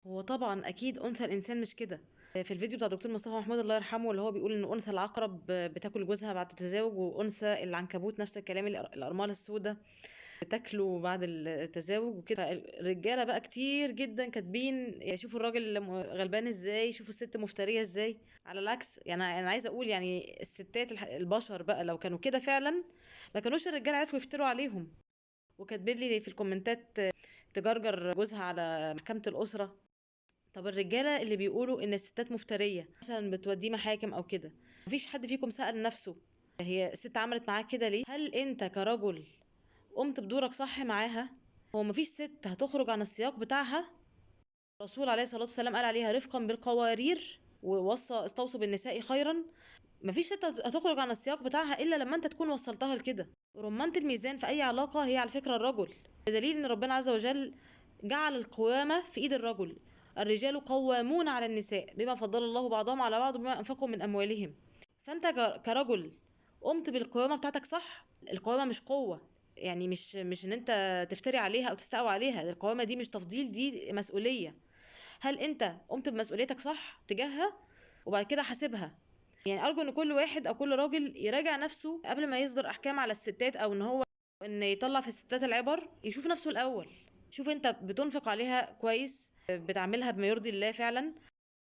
هو طبعا اكيد انثى الانسان مش كده. في الفيديو بتاع دكتور مصطفى محمود الله يرحمه، اللي هو بيقول ان انثى العقرب بتاكل جوزها بعد التزاوج، وانثى العنكبوت نفس الكلام، الارملة السوداء بتاكله بعد التزاوج وكده. الرجالة بقى كتير جدا كاتبين شوفوا الراجل غلبان ازاي، شوفوا الست مفتريه ازاي. على العكس، انا عايزه اقول الستات البشر بقى لو كانوا كده فعلا ما كانوش الرجالة عرفوا يفتروا عليهم. وكاتبين لي في الكومنتات تجرجر جوزها على محكمة الاسرة. طب الرجالة اللي بيقولوا ان الستات مفتريه مثلا بتوديه محاكم او كده، مفيش حد فيكم سأل نفسه هي الست عملت معاه كده ليه؟ هل انت كرجل قمت بدورك صح معاها؟ هو مفيش ست هتخرج عن السياق بتاعها. الرسول عليه الصلاة والسلام قال عليها رفقا بالقوارير، ووصى استوصوا بالنساء خيرا. مفيش ست هتخرج عن السياق بتاعها الا لما انت تكون وصلتها لكده. رمانة الميزان في اي علاقة هي على فكرة الرجل، بدليل ان ربنا عز وجل جعل القوامة في ايد الرجل. الرجال قوامون على النساء بما فضل الله بعضهم على بعض وبما انفقوا من اموالهم. فانت كرجل قمت بالقوامة بتاعتك صح. القوامة مش قوة، يعني مش ان انت تفتري عليها او تستقوى عليها. القوامة دي مش تفضيل، دي مسؤولية. هل انت قمت بمسؤوليتك صح تجاهها؟ وبعد كده حاسبها. ارجو ان كل واحد او كل راجل يراجع نفسه قبل ما يصدر احكام على الستات، او ان هو ان يطلع في الستات العبر. يشوف نفسه الاول، شوف انت بتنفق عليها كويس، بتعملها بما يرضي الله فعلا،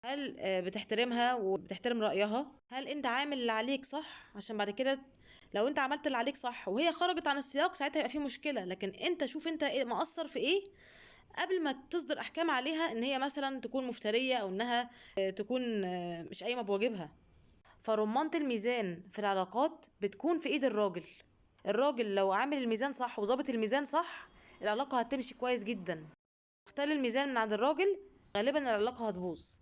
هل بتحترمها وبتحترم رأيها، هل انت عامل اللي عليك صح؟ عشان بعد كده لو انت عملت اللي عليك صح وهي خرجت عن السياق ساعتها يبقى في مشكلة. لكن انت شوف انت ايه مقصر في ايه قبل ما تصدر احكام عليها ان هي مثلا تكون مفترية او انها تكون مش قايمة بواجبها. فرمانة الميزان في العلاقات بتكون في ايد الراجل. الراجل لو عامل الميزان صح وظابط الميزان صح العلاقة هتمشي كويس جدا. اختل الميزان من عند الراجل غالبا العلاقة هتبوظ.